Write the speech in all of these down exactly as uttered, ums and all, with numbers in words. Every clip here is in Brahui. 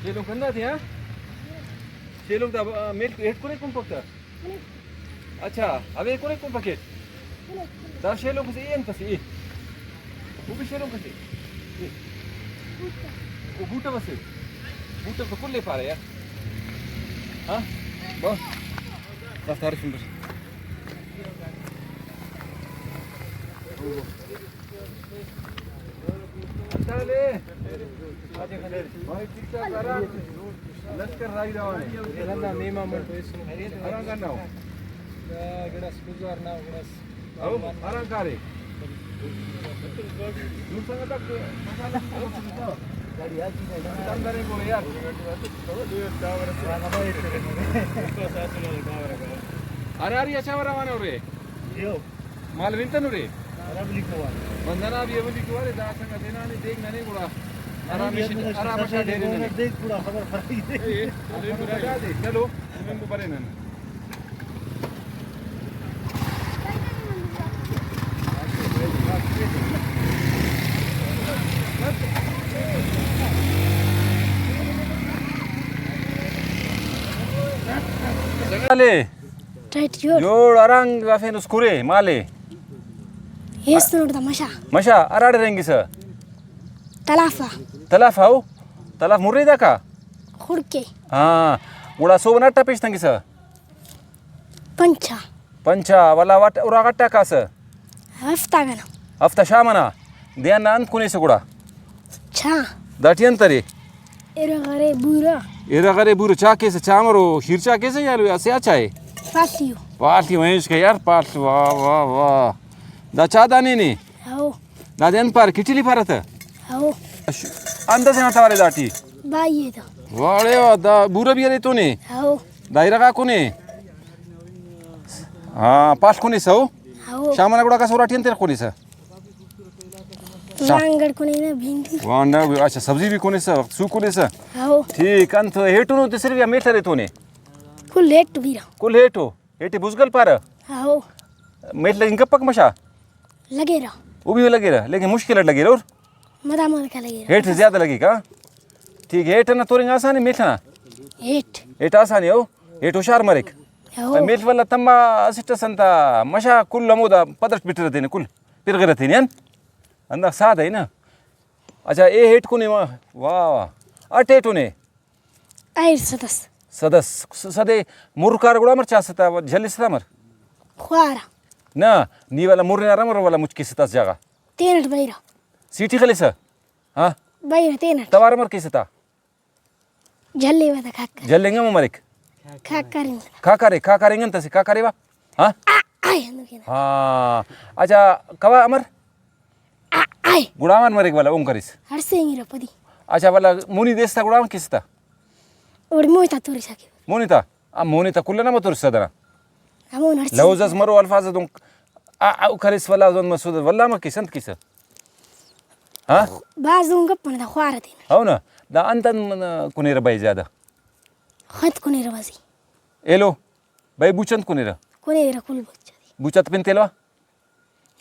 شیلونک ہندا تیا؟ شیلونک دا میل ہیٹ کنے کمپک تا؟ اچھا، اوے کنے کمپک ہیٹ؟ دا شیلونک سے اے انت سے اے؟ او بھی شیلونک سے؟ اے۔ او بوٹا بس ہے۔ بوٹا تو کلے پارے یار۔ ہاں؟ بس۔ بس تعریف بس۔ لشکر راہی روان ہے۔ ہرانگ نا ہو۔ گڑاس گزار نا، گڑاس۔ ہو، ہرانگ کارے۔ نور سنگت تک مسالہ۔ تم درے کو یار۔ ارے، ارے، اچھا روان ہو رہے۔ مال ولتنرے؟ خراب لکھوار۔ بندنا بھی اولی کوارے، دا سنگت تینا نے دیکھ ننے گڑا۔ آرام سے، آرام سے ڈیرے ننے۔ دیکھ گڑا خبر پڑی۔ اے، اے، بتا دے، چلو، ہمیں کو بنے ننے۔ چلے۔ ٹائٹ جوڑ۔ جوڑ، ہرانگ ہرفینس کُرے مالے۔ ایست نوٹ دا مشا۔ مشا، ہراڑے رہینگسہ؟ تلافا۔ تلافا او؟ تلاف مرے داکا؟ خڑکے۔ ہاں، گڑا صوب نا اٹا پیش تنگسہ؟ پنچا۔ پنچا، ولا وٹ-، اراغا اٹا کاسہ؟ ہفتہ گنا۔ ہفتہ شام ئنا؟ دے آن انت کُنیسہ گڑا؟ چا۔ داٹی انت ارے؟ ارغ ارے بورہ۔ ارغ ارے بورہ، چا کیسہ، چا مرو، شیر چا کیسہ یا سیاہ چائے؟ پاڷی او۔ پاڷی او، ہمیش کہ یار پاڷ، واہ، واہ، واہ۔ دا چا دانے نے؟ ہو۔ دادے انت پارہ، کٹلی پارہ تہ؟ ہو۔ اش-، انت سے نا توارے داٹی؟ بائی اے تہ۔ واڑے واہ، دا بورہ بھی ارے تو نے؟ ہو۔ دا ارغا کُنے؟ ہاں، پاڷ کُنیسہ ہو؟ ہو۔ شام ئنا گڑا کس اراٹی انت ارغ کُنیسہ؟ وانگڑ کُنینہ، بھنڈی۔ وانگڑ، اچھا، سبزی بھی کُنیسہ، سو کُنیسہ۔ ہو۔ ٹھیک، انت ہیٹنو تے صرف یا میل ارے تو نے؟ کل ہیٹ بیرہ۔ کل ہیٹو؟ ہیٹے بزگل پارہ؟ ہو۔ میل لگنگ کپک مشا؟ لگیرہ۔ او بھی لگیرہ، لیکن مشکل اٹ لگیرہ اور؟ مدامود کا لگیرہ۔ ہیٹ زیادہ لگیک، ہاں؟ ٹھیک، ہیٹ ئنا تورنگ آسان ءِ، میل ئنا؟ ہیٹ۔ ہیٹ آسان ءِ، او؟ ہیٹ ہوشار مریک۔ ہو۔ میل ولا تما اسٹ ئس انت، مشا کل ہمودا پدرٹ بٹرہ تینے، کل پرغرہ تینے، ان؟ ہندا سادہ ءِ نا۔ اچھا، اے ہیٹ کُنے ما-، واہ، واہ۔ اٹ ہیٹُنے؟ ایر سدس۔ سدس۔ س-، سدے مر کار گڑا امر چاسہ تا، جھلسہ تا امر؟ خوارہ۔ نہ، نی ولا مر ہنار امر ولا مچ کیسہ تا اسہ جاگہ؟ تینٹ بریرہ۔ سیٹی خلیسہ؟ ہاں۔ بریرہ تینٹ۔ توار امر کیسہ تا؟ جھلیوہ تا کھاکر۔ جھلینگ ہم مریک؟ کھاکر انگ۔ کھاکر ءِ، کھاکر انگ انت اسے، کھاکر ءِ وا؟ ہاں؟ آ، آ، ہندن کینہ۔ ہاں۔ اچھا، کوا امر؟ آ، آ۔ گڑا امر مریک ولا اون کریس؟ ہڑسینگرہ پدی۔ اچھا، ولا مونی دیس تا گڑا اون کیسہ تا؟ اوڑے مونی تا تورسا کہ۔ مونی تا؟ آ، مونی تا کل ئنا متورسہ دنا۔ ہمون ہڑسینگ۔ لوز اس مرو الفاظ دن آ، او کریس ولا زون مسعود، ولا امر کیس، انت کیسہ؟ ہاں؟ بھاز دہن گپ منہ دا خوارہ تینا۔ ہو نا؟ دا انت انت کُنیرہ بھئی زیادہ؟ خط کُنیرہ بھازی۔ ایلو؟ بھئی بوچ انت کُنیرہ؟ کُنیرہ کل بوچ۔ بوچ آتا پن تیلوا؟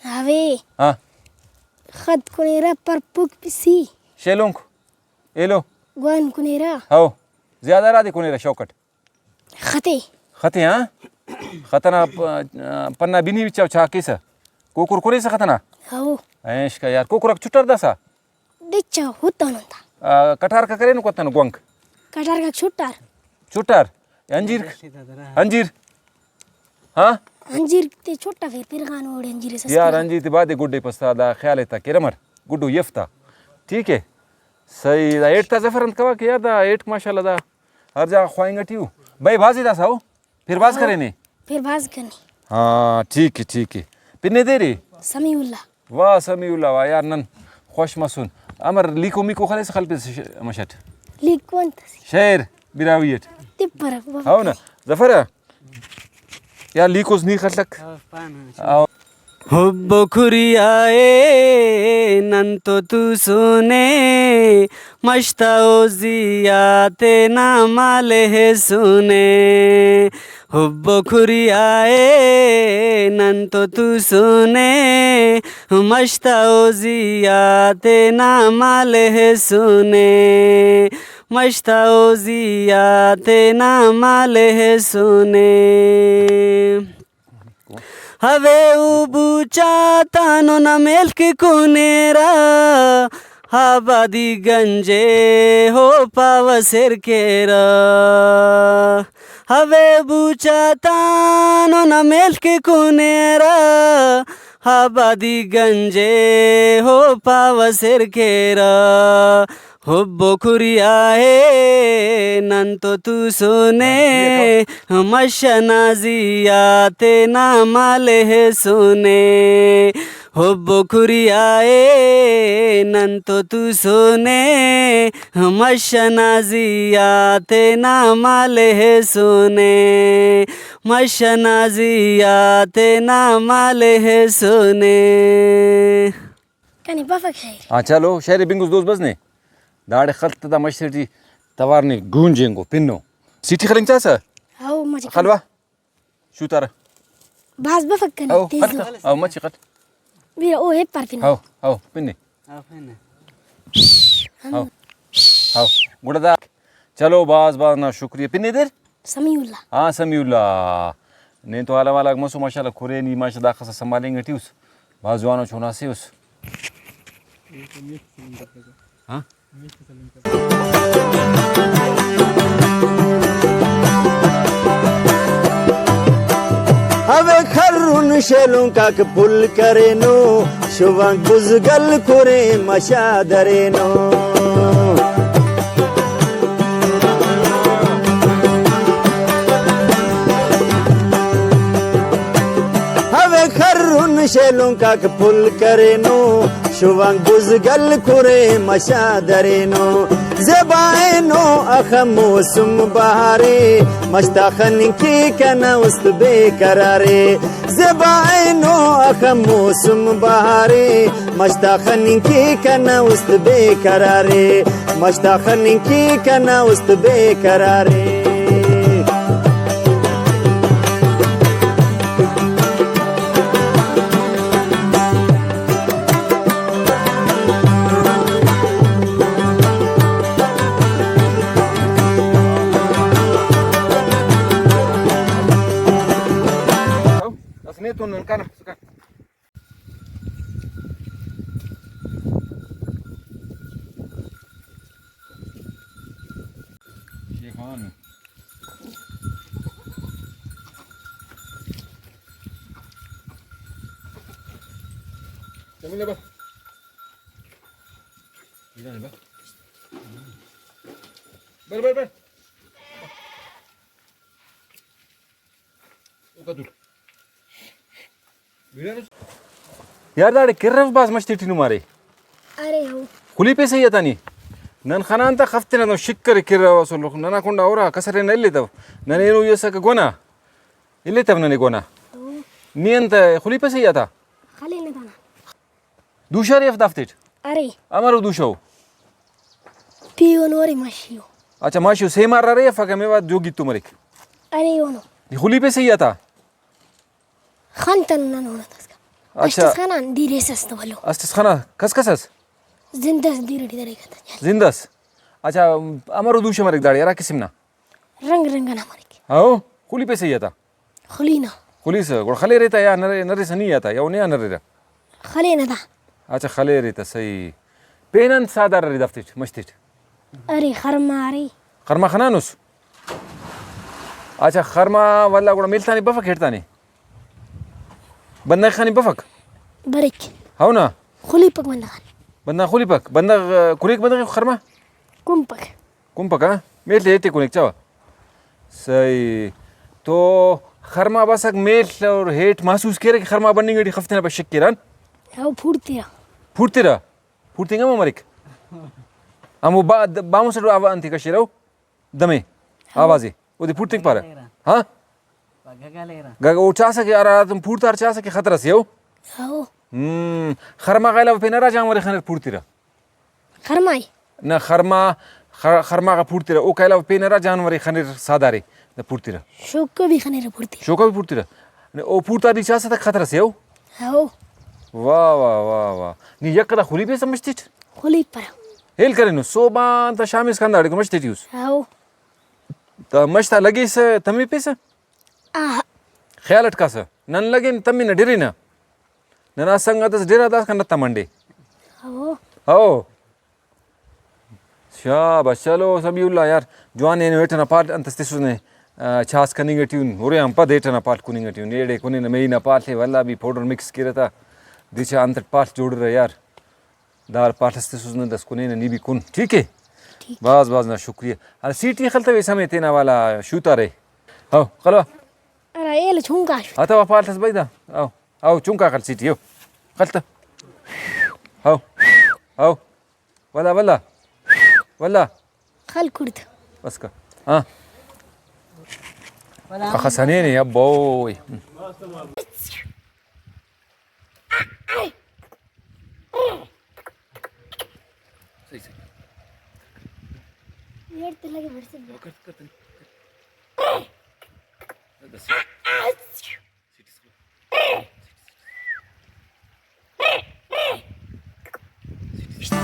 اوے۔ ہاں۔ خط کُنیرہ، پرپک پسی۔ شیلونک؟ ایلو؟ گوان کُنیرہ۔ ہو۔ زیادہ رادے کُنیرہ شوق اٹ؟ ختے۔ ختے، ہاں؟ خت ئنا پ-، پنا بنی بچا چا کیسہ؟ کوکر کُنیسہ خت ئنا؟ ہو۔ عشق یار، کوکر آک چٹار داسا؟ بچا ہوتان انت۔ آ، کٹار کا کرینو کتنو گونک؟ کٹار کا چٹار۔ چٹار؟ انجیر؟ انجیر؟ ہاں؟ انجیر تے چٹا پھر پرغان اوڑے انجیر سستا۔ یار، انجیر تے بادے گڈے پستا، دا خیال ایتا کہ رمر، گڈو یفتا۔ ٹھیک ہے؟ صحیح، دا ایٹ تا زفر انت کوا کہ یار، دا ایٹ ماشاءاللہ دا ہر جاگہ خواہنگ ٹی ءُ۔ بھئی بھازی داسا او؟ پھر بھاز ہاں، کرینے؟ پھر بھاز کنے۔ ہاں، ٹھیک ہے، ٹھیک ہے۔ پن ءِ دے رے؟ سمیع اللہ۔ واہ، سمیع اللہ، واہ یار، نن خوش مسن۔ امر لیکو میکو خلیسہ خلپسہ ش-، مش اٹ؟ لیکو انت؟ شعر براہوئی اٹ۔ تپرہ بابا۔ ہو نا، ظفر؟ یا لیکوس نی خلک۔ ہاں، پانہ۔ آ۔ حب و کھریا ءِ نن تو توسنے، مش تا او زی آ تینا مالہ ہیسنے۔ حب و کھریا ءِ نن تو توسنے، مش تا او زی آ تینا مالہ ہیسنے۔ مش تا او زی آ تینا مالہسونے۔ ہوے او بوچ آتانو نا میل کہ کونیرہ، آبادی گنجے ہو پاوہ سر کیرہ۔ ہوے بوچ آتانو نا میل کہ کونیرہ، آبادی گنجے ہو پاوہ سر کیرہ۔ حب و کھریا ءِ نن تو توسونے، مش ئنا زی آ تینا مالہسونے۔ حب و کھریا ءِ نن تو توسونے، مش ئنا زی آ تینا مالہسونے، مش ئنا زی آ تینا مالہسونے۔ کنے بفک شاعری۔ ہاں، چلو، شاعری بنگس دوست بس نے۔ داڑے خل تا دا مش ٹی توار نے گونج اینگو پنو۔ سیٹی خلنگ چاسہ؟ ہاؤ، مچہ خلوا۔ شوتارہ۔ بھاز بفک کنے، او، تیز خل۔ او، مچہ خل۔ بیرہ او ہیپار پن۔ ہاؤ، ہاؤ، پنے۔ ہاؤ۔ ہاؤ۔ گڑا دا۔ چلو، بھاز بھاز نا شکریہ۔ پنے دیر؟ سمیع اللہ۔ ہاں، سمیع اللہ۔ نین تو حال احوال آک مسو، ماشاءاللہ، کھرے نی ماشاءاللہ داخسا سنبھالینگ ٹی اس۔ بھاز جوانو چنا سے اس۔ ہاں؟ اوے خرن شیلونک آک پھل کرینو، شوانک بزگل کھرے مشا درینو۔ اوے خرن شیلونک آک پھل کرینو، شوانک بزگل کھرے مشا درینو۔ زیبا اینو اخہ موسم بہارے، مش تا خننگ کیک کنا است بے قرارے۔ زیبا اینو اخہ موسم بہارے، مش تا خننگ کیک کنا است بے قرارے، مش تا خننگ کیک کنا است بے قرارے۔ بر، بر، بر۔ یار، داڑے کرو بھاز مش تیٹی نمارے۔ ارے ہو۔ خلیپے صحیح آ تا نی۔ نن خنان تا خفتے نا شکر کرو اسل۔ ننا کنڈا ہورا کسر نا الیتو۔ نن اینو یسکہ گونا۔ الیتو ننے گونا۔ ہو۔ نی انت خلیپے صحیح آ تا؟ خلے نا دانا۔ دوشہ ارے اف دافتیٹ؟ ارے۔ امرو دوشہ او؟ پیہن او ارے ماشی او۔ اچھا، ماشی او، سیمار ارے افک ہمے وار جوگی تو مریک۔ ارے اونو۔ نی خلیپے صحیح آ تا؟ خن تن نن اونا داسکا۔ اچھا۔ اسٹ اس خنان دیر ایس اس تو بھلو۔ اسٹ اس خنا، کس کس اس؟ زند اس دیر ٹی درے کتا۔ زند اس؟ اچھا، امرو دوشہ مریک داڑے، ہرا قسم نا؟ رنگ رنگ ئنا مریک۔ ہاؤ، خلیپے صحیح آ تا؟ خلینا۔ خلیسہ، گڑا خلیرے تا یا نرے، نریسہ نی آ تا یا او نے آ نریرہ؟ خلینا تا۔ اچھا، خلیرے تا، صحیح۔ پین انت ساہدار ارے دافتیٹ، مش تیٹ؟ ارے خرما ارے۔ خرما خنانس؟ اچھا، خرما ولا گڑا میل تانے بفک ہیٹ تانے؟ بندغ خانے بفک؟ بریک۔ ہاؤ نا؟ خلیپک بندغ آن۔ بندغ خلیپک؟ بندغ، کریک بندغ خرما؟ کنپک۔ کنپک، ہاں؟ میل تے ہیٹے کنیک چا۔ صحیح۔ تو خرما بسک میل اور ہیٹ محسوس کیرہ کہ خرما بننگ ٹی خفتے نا بشک کیران؟ او پھوڑتیرہ۔ پھوڑتیرہ؟ پھوڑتنگ ہمو مریک؟ ہمو با-، بامس اٹ آوا-، انتے کشیرہ او؟ دمے؟ آوازے؟ اودے پھوڑتنگ پارہ؟ ہاں؟ گگ او چاسہ کہ ہراتم پھوڑتار چاسہ کہ خطرہ سے او؟ ہاؤ۔ ہم، خرما غا علاوہ پین ہرا جانور ئے خنر پھوڑتیرہ؟ خرما ئے؟ نہ، خرما، خ-، خرما غا پھوڑتیرہ، اوکا علاوہ پین ہرا جانور ئے خنر ساہدار ئے دا پھوڑتیرہ؟ شوکا بھی خنرہ پھوڑتیرہ۔ شوکا بھی پھوڑتیرہ؟ نہ، او پھوڑتار نی چاسہ تک خطرہ سے او؟ ہاؤ۔ واہ، واہ، واہ، واہ۔ نی یک ادا خلیپیسہ مش تیٹ؟ خلیپرہ۔ ہیل کرینو۔ صوب آن تا شام اسکان داڑیکو مش تیٹی اس۔ ہاؤ۔ تا مش تا لگیس تمیپیسہ؟ آہا۔ خیال اٹ کاسہ۔ نن لگن تمنہ ڈرینہ۔ ننا سنگت اس ڈرا داسکان نتا منڈے۔ ہاؤ۔ ہاؤ۔ شاباش، چلو سمیع اللہ یار، جوان اینو ہیٹ ئنا پاٹ انت اس تسس نے، آ، چھاس کننگ ٹی ان، ہرے آن پد ہیٹ ئنا پاٹ کننگ ٹی ان، ایڑے کننگ نا مہینہ پاٹ ءِ، ولدا بھی پاؤڈر مکس کیرہ تا، دچا انت اٹ پاٹ جوڑرہ یار، دار پاٹ اس تسس نے دس کننگ نا نی بھی کن، ٹھیک ہے؟ ٹھیک۔ بھاز بھاز نا شکریہ۔ ہرا سیٹی خلتویس ہمے تینا والا شوتارے۔ ہاؤ، خلوا۔ ارا ایلو چنکا شو۔ ہتوا پاٹ اس بھائی دا۔ ہاؤ، ہاؤ، چنکا خل سیٹی، ہاؤ۔ خلت۔ ہاؤ، ہاؤ۔ ولا، ولا۔ ولا۔ خل کڑد۔ بس کا۔ ہاں۔ اخس ہنینے ابا اوئے۔ صحیح، صحیح۔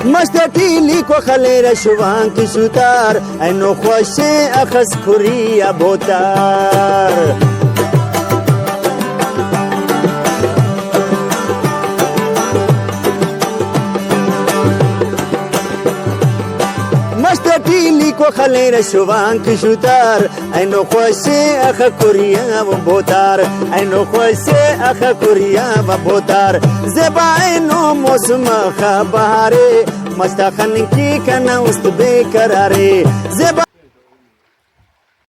مست ٹی لیکو خلیرہ شوانک شوتار، اینو خوشے اخس کھری آ بوتار۔ مست ٹی لیکو خلیرہ شوانک شوتار، اینو خوشے اخہ کھری آ و بوتار، اینو خوشے اخہ کھری آ و بوتار۔ زیبا اینو موسم اخہ بہارے، مست آ خننگ کیک کنا است بے قرارے۔ زیبا